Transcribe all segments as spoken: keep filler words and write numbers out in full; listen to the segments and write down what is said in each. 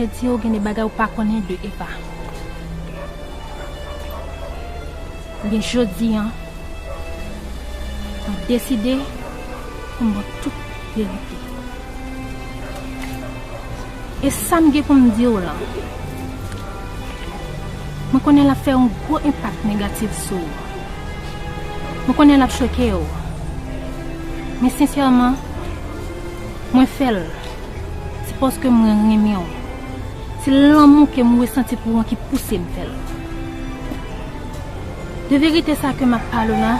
Te di w gen de bagay ou pa konnen de Eva. Ebyen, jodi a, mwen deside pou m ba w tout verite. E sa m gen pou m di w la, mwen konnen l ap fè yon gwo enpak negatif sou ou. Mwen konnen l ap choke w. Men sensèman, mwen fè l. Se paske mwen renmen w. Se lanmou ke m resanti pou ou an ki pouse m fè l. De verite sa ke m ap pale w la,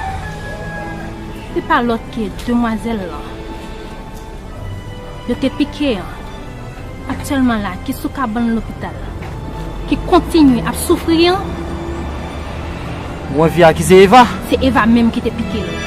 se pa lòt ke demwazèl lan. Yo te pike an, aktyèlman la, ki sou kabann lopital, ki kontinye ap soufri an. Ou anvi akize Eva? Se Eva menm ki te pike l.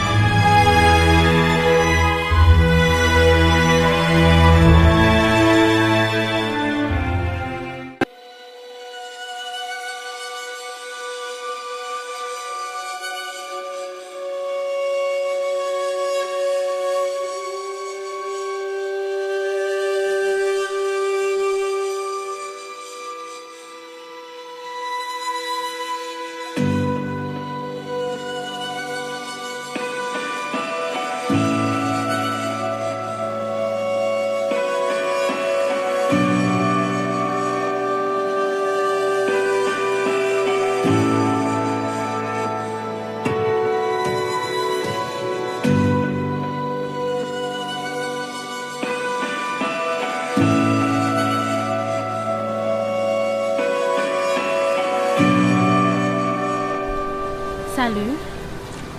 Salut.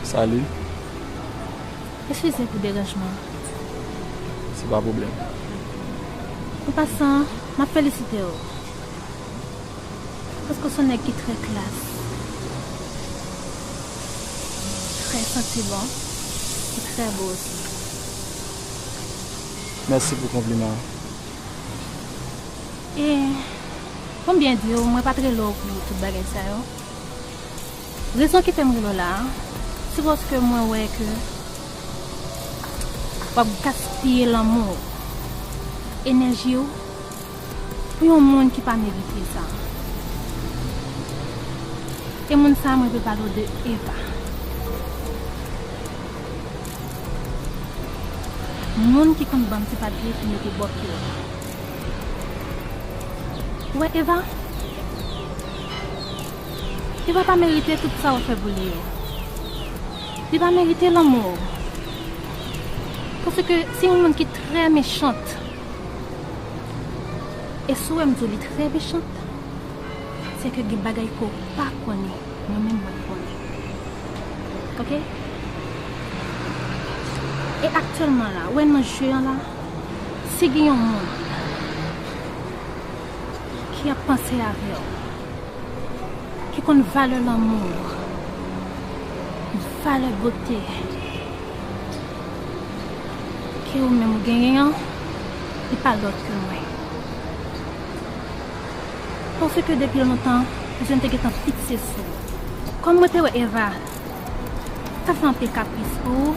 Salut. Eskize pou deranjman. Se pa pwoblèm. An pasan, m ap felisite w. Paske w se yon nèg ki trè klas, trè santi bon, e trè bo osi. Mèsi pou konpliman an. E, pou m byen di w, mwen pa t rele w pou tout bagay sa yo. Rezon ki fè m rele w la a, se paske mwen wè ke w ap gaspiye lanmou w, enèji w, pou yon moun ki pa merite sa. E moun sa a, mwen vle pale w de Eva. Moun ki konn ban m ti papye pou mete bò pye w. Ou wè Eva? Eva pa merite tout sa w fè pou li yo. Li pa merite lanmou w. Paske se yon moun ki trè mechant. E si w wè m di w li trè mechant, se ke gen bagay ke w pa konnen, mwen menm mwen konnen. Oke? E aktyèlman la, ou wè nan je an la, si gen yon moun ki ap panse avè w, ki konn valè lanmou, valè bote ke ou menm ou genyen an, li pa lòt ke mwen. Paske depi lontan, je m te gentan fikse sou ou. Kòm mwen te wè Eva t ap fè anpil kapris pou ou,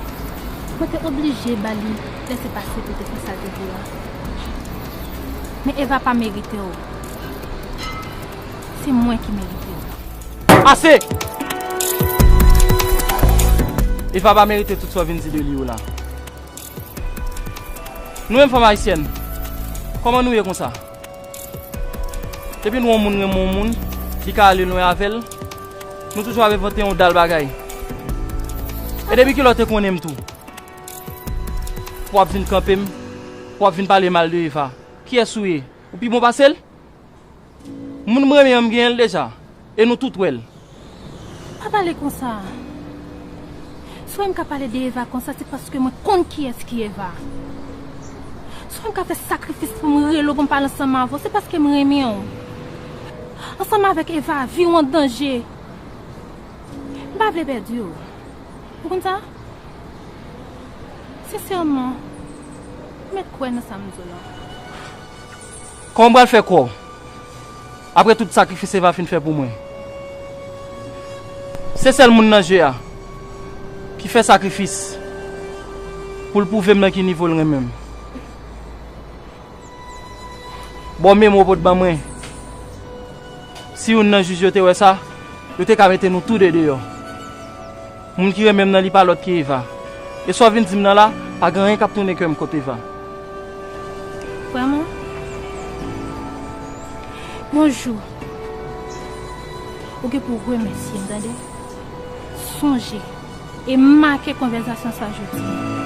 mwen te oblije ba li lèsepase pou te fè sa l te vle a. Men Eva pa merite w. Se mwen ki merite w. Ase! Eva pa merite tout sa w vin di de li yo la. Nou menm fanm ayisyèn, kòman nou ye konsa? Depi nou wè yon moun renmen yon moun, li ka ale lwen avè l, nou toujou ap envante yon dal bagay. E depi kilè w te konnen m tou? Pou w ap vin kanpe m, pou w ap vin pale mal de Eva. Kiyès ou ye? Ou pi bon pase l? Moun m renmen an, m genyen l deja. E nou tout wè l. Pa pale konsa. Si w wè m ka pale de Eva konsa, se paske mwen konn kiyès ki Eva. Si w wè m ka fè sakrifis pou m rele w, pou m pale ansanm avè w, se paske m renmen w. Ansanm avèk Eva, vi w an danje. M pa vle pèdi w. Ou konn sa? Sensèman, m mèt kwè nan sa m di w la. Kòman m pral fè kwè w? Apre tout sakrifis Eva fin fè pou mwen. Se sèl moun nan je a ki fè sakrifis pou l pwouve m nan ki nivo l renmen m. Bon, memo w pot ban mwen. Si youn nan jij yo te wè sa, yo te ka mete nou tou de deyò. Moun ki renmen m nan, li pa lòt ke Eva. E sa w vin di m nan la, pa gen anyen k ap tounen kè m kont Eva. Vrèman? Yon jou, ou gen pou remèsye m, tande? Sonje e make konvèsasyon sa jodi a.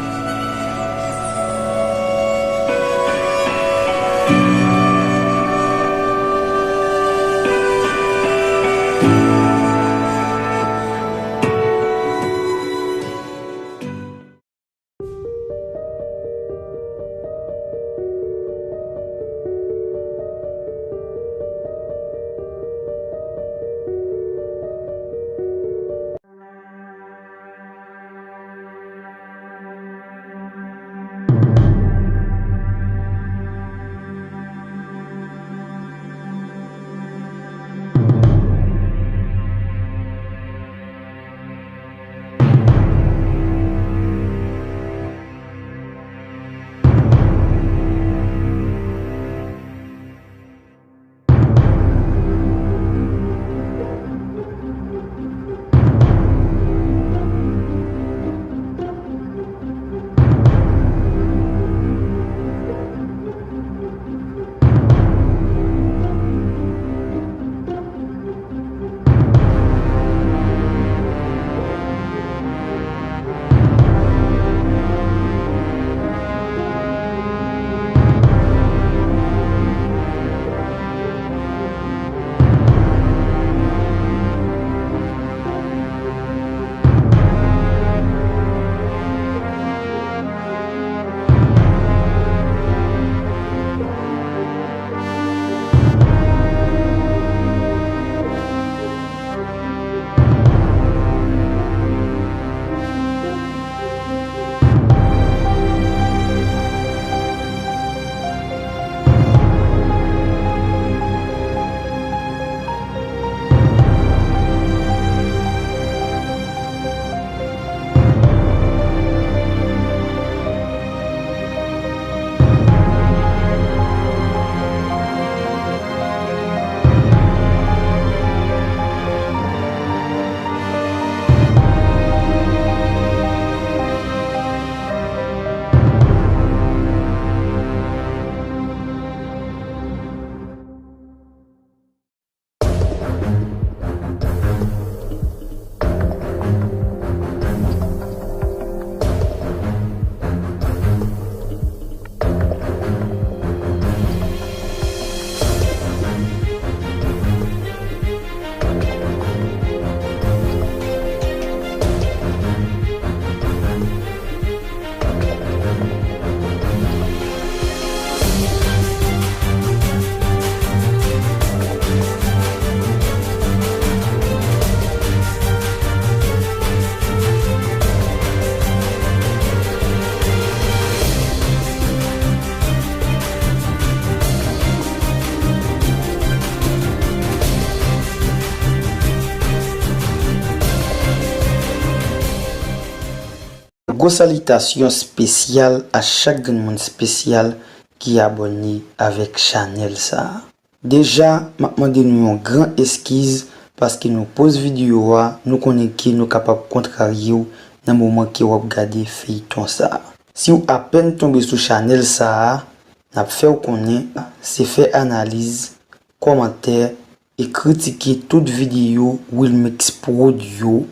Gwo salitasyon espesyal a chak grenn moun espesyal ki abòne avèk chanèl sa a. Deja, m ap mande nou yon gran eskiz paske nou poz videyo a, nou konnen ke nou kapab kontrarye w nan moman ke w ap gade feyton sa a. Si w apèn tonbe sou chanèl sa a, n ap fè w konnen se fè analiz, kòmantè e kritike tout videyo Wilmix Prod yo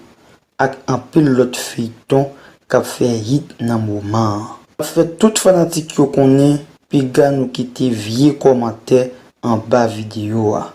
ak anpil lòt feyton k ap fè hit nan moman an. N ap fè tout fanatik yo konnen piga nou kite vye kòmantè anba videyo a.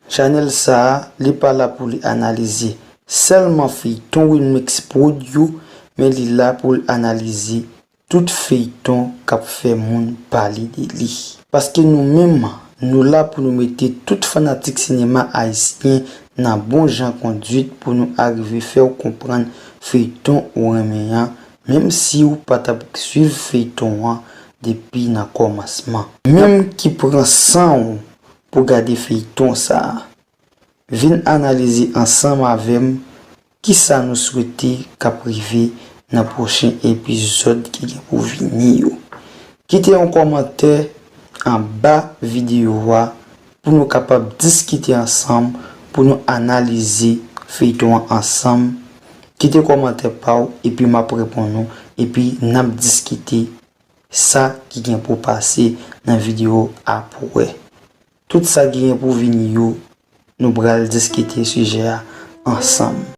Chanèl sa a, li pa la pou li analize sèlman feyton Wilmix Prod yo, men li la pou l analize tout feyton k ap fè moun pale de li. Paske nou menm, nou la pou nou mete tout fanatik sinema ayisyen nan bon jan konduit pou nou arive fè w konprann feyton ou renmen an, menm si w pa t ap swiv feyton an depi nan kòmansman. Menm ki pran san w pou gade feyton sa a. Vin analize ansanm avè m kisa nou swete k ap rive nan pwochen epizòd ki gen pou vini yo. Kite yon kòmantè anba videyo a pou nou kapab diskite ansanm, pou nou analize feyton an ansanm. Kite kòmantè pa w epi m ap reponn ou, epi n ap diskite sa ki gen pou pase nan videyo apre. Tout sa ki gen pou vini yo, nou pral diskite sijè a ansanm.